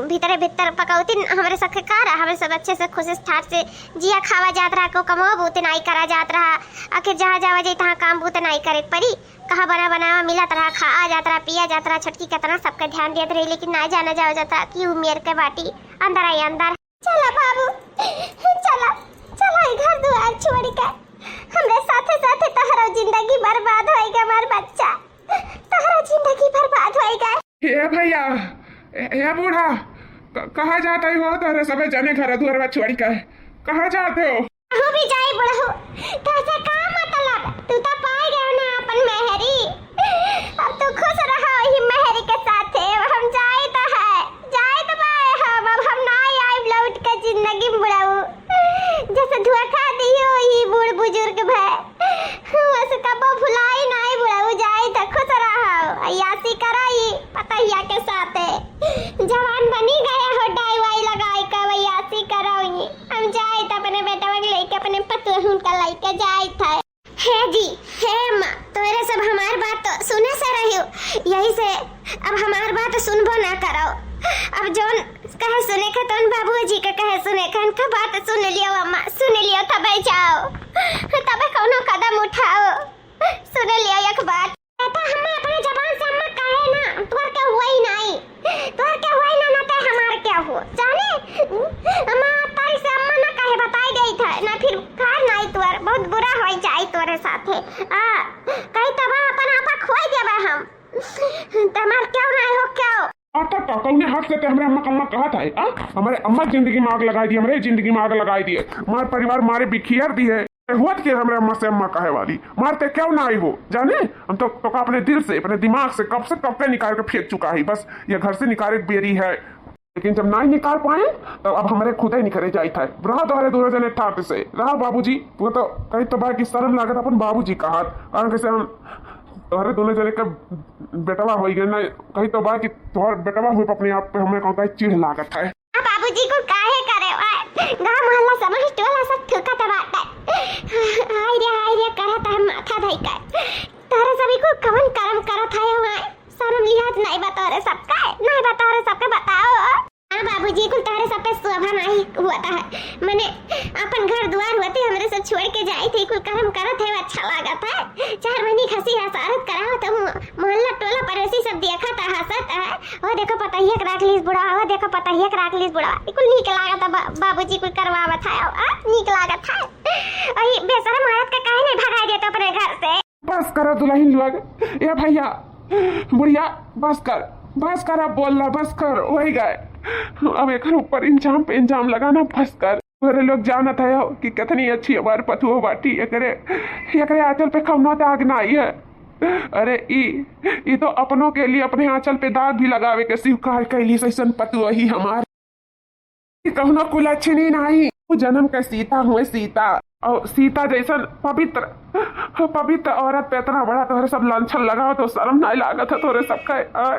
भीतरे भीतर पकौतीन, हमरे सबके का रहा, हमरे सब अच्छे से खुश ठाट से जिया खावा जात रहा, को कमवा बूते नाई करा जात रहा। आखिर जहाँ जावा जाई तहाँ काम बूते नाई करे के पड़ी। कहाँ बना बनावा मिलत रहा, खा आ जात रहा, पिया जात रहा, छोटकी केतना सबके ध्यान देत रही, लेकिन ना जाना जावा जात रहा कि उ मेर के बाटी अंदर आई अंदर। चला बाबू, चला, चला ई घर दुआर छोड़ के। हमरे साथे साथे तहरो जिंदगी बर्बाद होई गा, हमार बच्चा, तहरो जिंदगी बर्बाद होई गा। हे भैया, हे, हे बूढ़ा, क-, कहाँ जात हो? तोहरे सबे जने घर दुआरवा छोड़ के कहाँ जात हो? कहूँ भी जाई बुढ़ऊ, तोहसे का मतलब? तू तो पाए गए ना अपन मेहरी। अब तू खुश रहो ही मेहरी के साथे। अब हम जाइत है, जाइत बाए हम। अब हम ना आइब लौट के जिंदगी में बुढ़ऊ। जैसे धोखा दियो ही बूढ़ बुजुर्ग भए, वैसे कबो भुलाई नाई बुढ़ऊ। जाइत है, खुश रहो, अय्यासी कराई पतहिया के साथे। जवान बनी गए हो डाई वाई लगाई के अय्यासी कराई। हम जाइत अपने बेटवा के लेके, अपने पतोहून का लेके जाइत है। हे जी, हे अम्मा, तोहरे सब हमार बात तो सुने से रहियो, यही से अब हमार बात सुनबो ना करो। अब जौन कहे सुने के तौन बाबूजी के कहे सुने के, इनका बात सुन लियो अम्मा, सुन लियो, तबे जाओ, तबे कौनो कदम उठाओ। सुन लियो एक बात। बेटा, हमें अपने जबान से अम्मा कहे ना, तोहर के हुआ ही नहीं। तोहर के होई ना, ना ते हमार के हो, जाने? अम्मा तारी से अम्मा ना कहे, बताई देइत है, ना फिर घर नाई तोहर, बहुत बुरा होई जाई तोहरे साथे। आ, कही तब अपन आपा खोई देबे हम। त हमार क्यों नाई हो, क्यों? आ, तब का, कौने हक से ते हमरे अम्मा के अम्मा कहत है, आ? हमरे अम्मा जिंदगी में आग लगाई दिए, हमरे जिंदगी में आग लगाई दिए, हमार परिवार मारे बिखियर दिए। होत के हमरे अम्मा से अम्मा कहे वाली, मारते क्यों ना आई हो, जाने? हम तो, तो का अपने दिल से, अपने दिमाग से कब से, कब के निकाल के फेंक चुका है। बस ये घर से निकाले के बेरी है, लेकिन जब नाई निकाल पाए, तब अब हमरे खुदे निकले जाइत है। रहा तोहरे दोनों जने ठाट से, रहा बाबूजी। वो तो कही तो बा कि शर्म लागत अपन बाबूजी कहत, कारण कैसे हम तोहरे दोनों जने के बेटवा होई गए ना, कही तो बा कि तोहर बेटवा होई अपने आप पे हमें कौन का चिढ़ लागत है। आ बाबूजी कुल काहे करे वाए? गाँव मोहल्ला समाज टोला सब थूकत बाटे। हाय रे, हाय रे, करत है माथा धई के। तोहरे सभी कुल कवन करम करत है वाए? शर्म लिहाज नाई बा तोहरे सबका, नाई बा तोहरे सबके, बताओ। हाँ बाबूजी, कुल तोहरे सब पे शोभा नाई हुआ था। मने अपन घर दुआर होते हमरे सब छोड़ के जाए थे, कुल करम करत है, अच्छा लागत है। चार महीने हंसी हसारत कराओ तो मो-, मोहल्ला टोला पड़ोसी सब देखत है, हंसत है। ओ देखो पतहिया के राख लीस बुढ़वा, ओ देखो पतहिया के राख लीस बुढ़वा। ई कुल नीक लागत है बा-, बाबूजी कुल करवावत है, आ, नीक लागत है। और ये बेशरम औरत का काहे नहीं भगाई देते अपने घर से? बस करो दुल्हन लोग, ए भैया, बुढ़िया, बस कर, बस कर, अब बोल रहा, बस कर, होई गए। अब एकर ऊपर इंजाम पे इंजाम लगाना बस कर। तोहरे लोग जानत है हो कि कितनी अच्छी हमार पतुओ बाटी, एकरे, एकरे आंचल पे कौनो दाग नाई है। अरे ई, ई तो अपनों के लिए अपने आंचल पे दाग भी लगावे के स्वीकार कैली, ऐसन पतुओ ही हमार। कौनो कुलच्छनी नाई, वो जन्म के सीता हुए सीता, और सीता जैसन पवित्र, पवित्र औरत पे इतना बड़ा तोहरे सब लांछन लगाओ तो शर्म नाई लागत है तोहरे सब का? आ,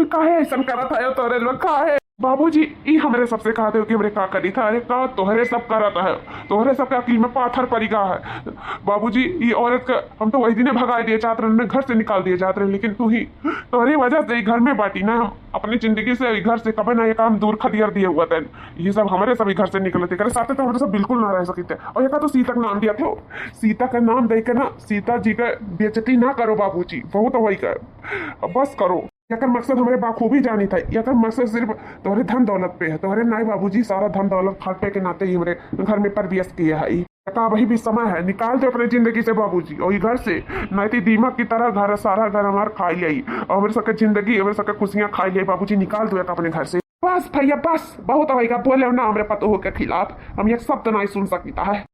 काहे ऐसन करत है तोहरे लोग, काहे? बाबूजी, ई हमरे सबसे कहा थे कि हमरे का करी था? अरे का तोहरे सब करत है, तोहरे सब के अकील में पाथर पड़ी गा है। बाबूजी, ई औरत का हम तो वही दिने भगाई दिए चाहत रहे, घर से निकाल दिए चाहत रहे, लेकिन तू ही, तोहरी वजह से ई घर में बाटी ना, हम अपनी जिंदगी से ई घर से कबे ना ये काम दूर खदियर दिए हुआ तन। ये सब हमरे सब ई घर से निकलते, एकरे साथे तो हमरे सब बिल्कुल ना रह सकिते। और एका तो सीता के नाम दिया थे, सीता का नाम दे के ना सीता जी का बेइज्जती ना करो बाबूजी, बहुत होई का, बस करो। एकर मकसद हमरे बाखूबी जानी था, एकर मकसद सिर्फ तोहरे धन दौलत पे है, तोहरे नाई बाबूजी सारा धन दौलत खर्चे के नाते ही हमरे घर में प्रवेश किए है। का अभी भी समय है, निकाल दे अपने जिंदगी से बाबूजी और ई घर से, नहीं तो दीमक की तरह घर, सारा घर हमार खाई ले, और हमरे सबके जिंदगी, हमरे सबके खुशियां खाई ले बाबूजी, निकाल दो अपने घर से। बस भैया बस, बहुत होई गा, बोले ना हमरे पतोह के खिलाफ, हम एक शब्द नहीं सुन सकिता है।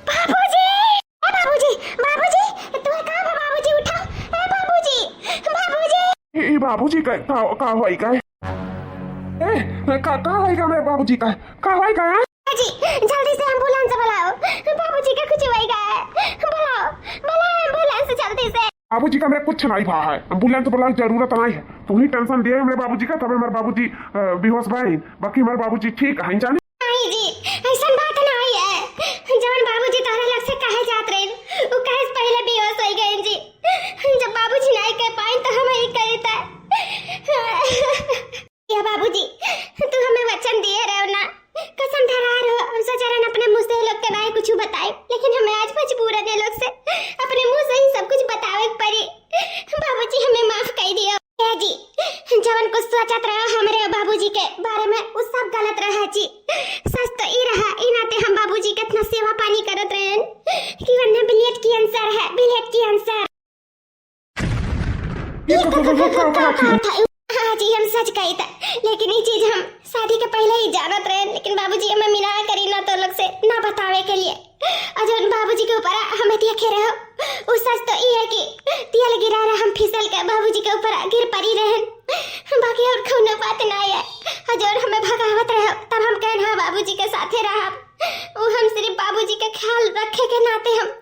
बाबूजी, ए बाबूजी, बाबूजी, तू कहाँ बा बाबूजी, उठा, ए बाबूजी, बाबूजी। ए, ए बाबूजी का, का, का होई का? ए, का, का होई का मेरे बाबूजी का? का होई का? जी, जल्दी से एम्बुलेंस बुलाओ, बाबूजी का कुछ होई का? बाबूजी का हमरे कुछ नाहीं भा है, एम्बुलेंस बुलावे क जरूरत नाहीं है। तू ही टेंशन दिए हमरे बाबूजी का, तबे हमरे बाबूजी, अ, बेहोश भइन, बाकी हमरे बाबूजी ठीक हैं, जाने। नाहीं जी, अइसन बात नाहीं है। जवन बाबूजी तोहरे लोग से कहे जात रहे, उ कहे से पहिले बेहोश होइ गए जी। जब बाबूजी नाहीं कह पाइन तो हम ही कही था। या बाबूजी, तू हमें वचन दिए रहो ना, कसम धरा रहो। हम सोचे रहन अपने मुँह से लोग के नाहीं कुछ बताए, लेकिन हमें आज मजबूरन ये लोग से अपने मुँह से ही सब कुछ बतावे के पड़ी। बाबूजी, हमें माफ कर दियो। ए जी, जवन कुछ सोचत रहो हमरे बाबूजी के बारे में, उ सब गलत रहा जी। सच तो ई रहा, ई नाते हम बाबूजी के इतना सेवा पानी करत रहन कि वरना बिलियट की आंसर है, बिलियट की आंसर। ये का, का, का, का, का, का, का? हाँ जी, हम सच कही था, लेकिन ये चीज हम शादी के पहिले ही जानत रहे, लेकिन बाबूजी हमें मिना करी ना तो लोग से ना बतावे के लिए। और जौन बाबूजी के ऊपर हमें देखे रहो, उ सच तो ई है कि तेल गिरा रहा, हम फिसल के बाबूजी के ऊपर गिर पड़ी रहन, बाकी और कौनो बात ना है। और जौन हमें भगावत रहो, तब हम कहन, "हाँ, बाबूजी के साथे रहब।" उ हम सिर्फ बाबूजी के ख्याल रखे के नाते हम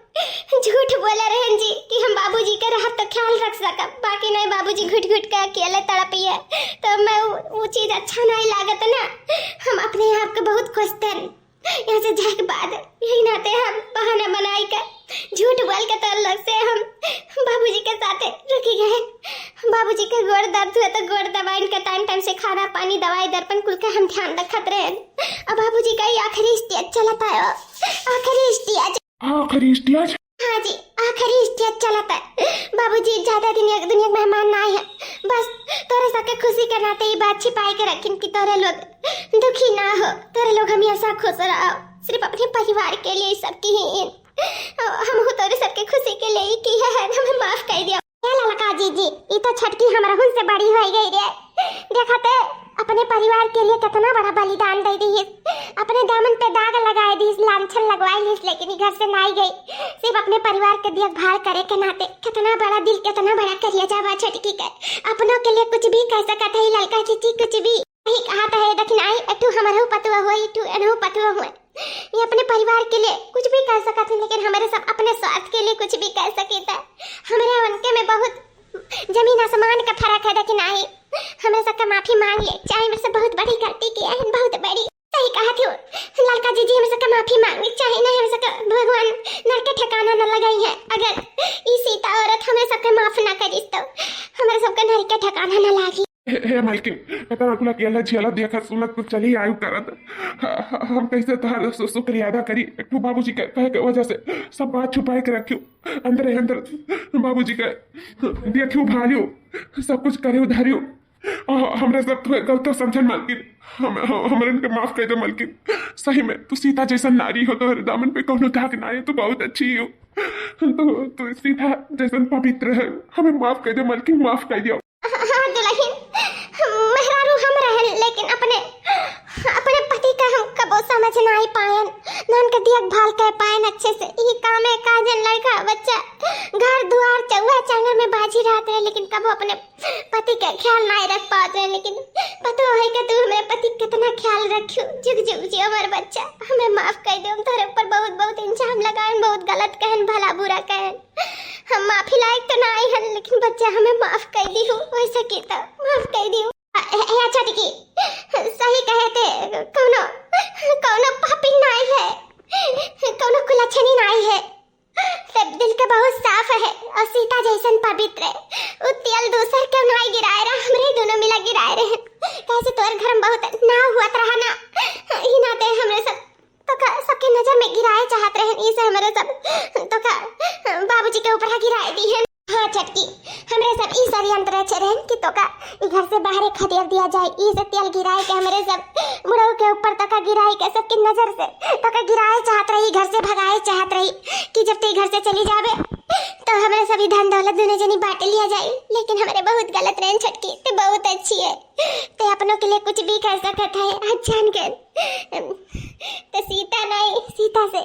झूठ बोले रहन जी कि हम बाबूजी के रहब तो ख्याल रख सकब, बाकी नहीं, बाबूजी घुट घुट के अकेले तड़पिए, तो मैं उ, उ चीज अच्छा नहीं लागत ना। हम अपने आप के बहुत खुश तन। यहाँ से जाए के बाद यही नाते हम बहाना बनाई के, झूठ बोल के तोर लोग से हम बाबूजी के साथे रुकी गए। बाबूजी के गोड़ दर्द हुए तो गोड़ दबाइन के टाइम टाइम से खाना पानी दवाई दर्पण कुल के हम ध्यान रखत रहे। अब बाबूजी का ये आखिरी स्टेज चलता है, आखिरी स्टेज। आखिरी स्टेज? हाँ जी, आखिरी स्टेज चलता है। बाबूजी ज्यादा दिन एक दुनिया के मेहमान ना आए हैं, बस तोरे सबके खुशी के नाते ये बात छिपाई के रखिन कि तोरे लोग दुखी ना हो, तोरे लोग हमेशा खुश रहो। सिर्फ अपने परिवार के लिए सब की ही हम हो तोरे सबके खुशी के लिए ही की है, हमें माफ कर दिया। ए ललका जीजी, ई तो छटकी हमरहुन से बड़ी होइ गई रे। देखते अपने परिवार के लिए कितना बड़ा बलिदान दे दीस, अपने दामन पे दाग लगाए दीस, लांछन लगवाए लीस, लेकिन ई घर से नाई गई। सिर्फ अपने परिवार के देखभाल करे के नाते कितना बड़ा दिल, कितना बड़ा करेजा बा छटकी के। अपनों के लिए कुछ भी कर सकत है ललका जीजी, कुछ भी। सही कहत है दखिनाई, एक ठो हमरहु पतुआ हुआ, एक ठो एनहु पतुआ हुआ। ये अपने परिवार के लिए कुछ भी कर सकत है, लेकिन हमरे सब अपने स्वार्थ के लिए कुछ भी कर सकीता। हमरे उनके में बहुत जमीन आसमान का फर्क है, दखिनाई। हमरे सबका माफी मांग ले, चाहे हमरे से बहुत बड़ी गलती किया है, बहुत बड़ी। सही कहत हो ललका जीजी, हमरे सबका माफी मांग ले, चाहे नहीं हमरे सबका भगवान नरके ठिकाना न लगाई है। अगर ई सीता औरत हमरे सबके माफ ना करिस तो हमरे सबके नरके ठिकाना न लागी। हे, हे मालकिन, इतना कुल अकेला झेला देखत सुनत कुल चली आयु करत। ह-, ह-, हम कैसे तोहार शु-, शुक्रिया अदा करी? एक ठो बाबूजी के कहे के वजह से सब बात छुपाए के रखियो। अंदरे अंदर बाबूजी के देखियो, भालियो, सब कुछ करियो, धरियो। आ, हमरा सब तो गलत समझन मालकिन। हम, हम, हमरन के माफ कर दो मालकिन। सही में तू सीता जैसन नारी हो, तोहरे दामन पे कौनो दाग ना है, तू बहुत अच्छी हो। तू, तू सीता जैसन पवित्र है। हमें माफ कर दो मालकिन, माफ कर दियो। हाँ दुलहिन, मेहरारू हम रहन, लेकिन अपने, अपने पति का हम कबो समझ नाई पायन, ना उनके देखभाल कर पायन अच्छे से। ई कामे काजन, लड़का बच्चा, घर दुआर, चौवा चांगर में बाझी रहत रहे, लेकिन कबो अपने पति का ख्याल नाई रख पावत रहे। लेकिन पतो है कि तू हमरे पति का कितना ख्याल रखियो। जुग जुग जियो हमार बच्चा, हमें माफ कर दियो, हम तोहरे ऊपर बहुत बहुत इल्जाम लगायन, बहुत गलत कहन, भला बुरा कहन। हम माफी लायक तो ना आई हन, लेकिन बच्चा हमें माफ कर दियो, वैसे की तो माफ कर दियो। ए, ए, अच्छा ठीक है, सही कहे थे, कौनो, कौनो पापी नाई है, कौनो कुलच्छनी नाई है, सब दिल के बहुत साफ है और सीता जैसन पवित्र है। उ तेल दूसर के नाई गिराए रहा, हमरे दोनों मिला गिराए रहे, कैसे तोर घर में बहुत ना हुआ रहा ना, ई नाते हमरे सब तोका सबके नजर में गिराए चाहत रहन, ई से हमरे सब तोका बाबूजी के ऊपर गिराए दी है। हाँ छटकी, हमरे सब ई षड्यंत्र रचे रहन कि तोका ई घर से बाहरे खदेड़ दिया जाए, ई से तेल गिराए के हमरे सब बुढ़ऊ के ऊपर तोका गिराए के सबके नजर से तोका गिराए चाहत रही, घर से भगाए चाहत रही कि जब ते घर से चली जाबे तो हमरे सब ई धन दौलत दुनो जनी बांट लिया जाए। लेकिन हमरे बहुत गलत रहन छटकी, ते बहुत अच्छी है, ते अपनों के लिए कुछ भी कर सकत है। आज जान गए तो सीता नहीं, सीता से,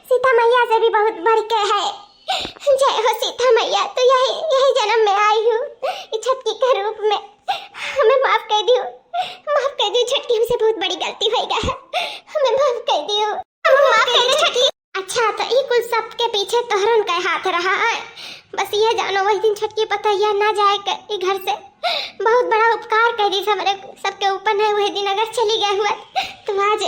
सीता मैया से भी बहुत बढ़ के है। जय हो सीता मैया, तो यही, यही जन्म में आई हूँ, ई छटकी के रूप में। हमें माफ कर दियो, माफ कर दियो छटकी, हमसे बहुत बड़ी गलती होइगा है, हमें माफ कर दियो, हमें माफ कर दियो छटकी। अच्छा, तो ई कुल सबके पीछे तोहरन का हाथ रहा है। बस ये जानो, वही दिन छोटकी पतोहिया ना जाए के ई घर से, बहुत बड़ा उपकार कर दी हमरे सबके ऊपर है। वही दिन अगर चली गए हुआ तो आज,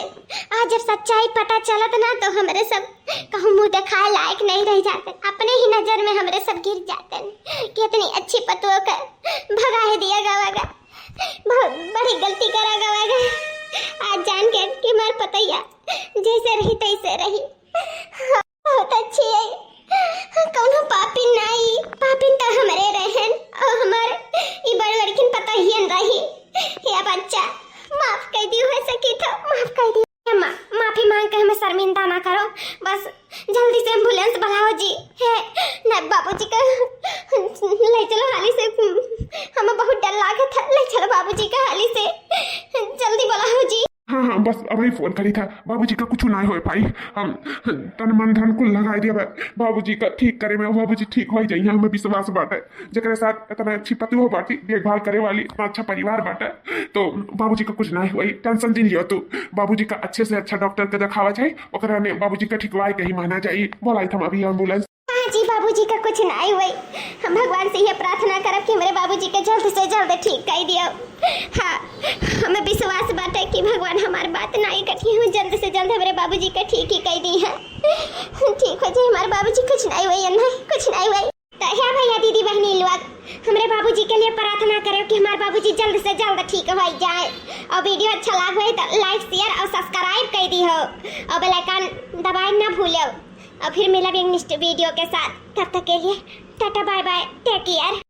आज जब सच्चाई पता चलत ना, तो हमरे सब कहूँ मुँह दिखाए लायक नहीं रह जाते, अपने ही नजर में हमरे सब गिर जाते कि इतनी अच्छी पतोह के भगा है दिया गवा गा। बहुत बड़ी गलती करा गवा गा। आज जान गए कि हमार पतोहिया जैसे रही तैसे रही, बहुत अच्छी है, कौनो पापिन नाई, पापिन तो हमरे रहन और हमार ई बड़ बड़किन पतोहियन रही। या बच्चा, माफ कर दियो, हो सकी तो माफ कर दियो। ए माँ, माफी मांग के हमें शर्मिंदा ना करो, बस जल्दी से एम्बुलेंस बुलाओ जी। हे, ना बाबूजी का ले चलो हाली से, हमें बहुत डर लागत है, ले चलो बाबूजी का हाली से, जल्दी बुलाओ जी। हाँ, हाँ, बस अबही फोन करी था, बाबूजी का कुछ ना होए पाई। हम तन मन धन कुल लगाई दिया बा बाबूजी का ठीक करे में, बाबूजी ठीक हो जाइए, हमें विश्वास बाटे। जेकरे साथ इतना अच्छी पतोह बाटी, देखभाल करे वाली, इतना अच्छा परिवार बाटे, तो बाबूजी का कुछ ना होई, टेंशन जिन लियो तू। बाबूजी का अच्छे से अच्छा डॉक्टर के दिखावा जाए, ओकरा ने बाबूजी का ठिकवाए के ही माना जाई। बोलाई था अभी एम्बुलेंस। हाँ जी, बाबूजी का कुछ ना होई। हम भगवान से ये प्रार्थना करब कि हमरे बाबूजी के जल्द से जल्द ठीक कर दियो। हाँ, हमें विश्वास बाटे कि भगवान हमार बात ना ही कटी हो, जल्द से जल्द हमरे बाबूजी के ठीक ही कर दी है। ठीक हो जाए हमार बाबूजी, कुछ ना होई, नहीं, कुछ ना होई। तो हे भैया, दीदी, बहनी लोग, हमरे बाबूजी के लिए प्रार्थना करो कि हमार बाबूजी जल्द से जल्द ठीक हो जाए। और वीडियो अच्छा लाग होई तो लाइक, शेयर और सब्सक्राइब कर दी हो, और बेल आइकन दबाए ना भूलो। और फिर मिलब एक नेक्स्ट वीडियो के साथ, तब तक के लिए tata, bye bye, take care.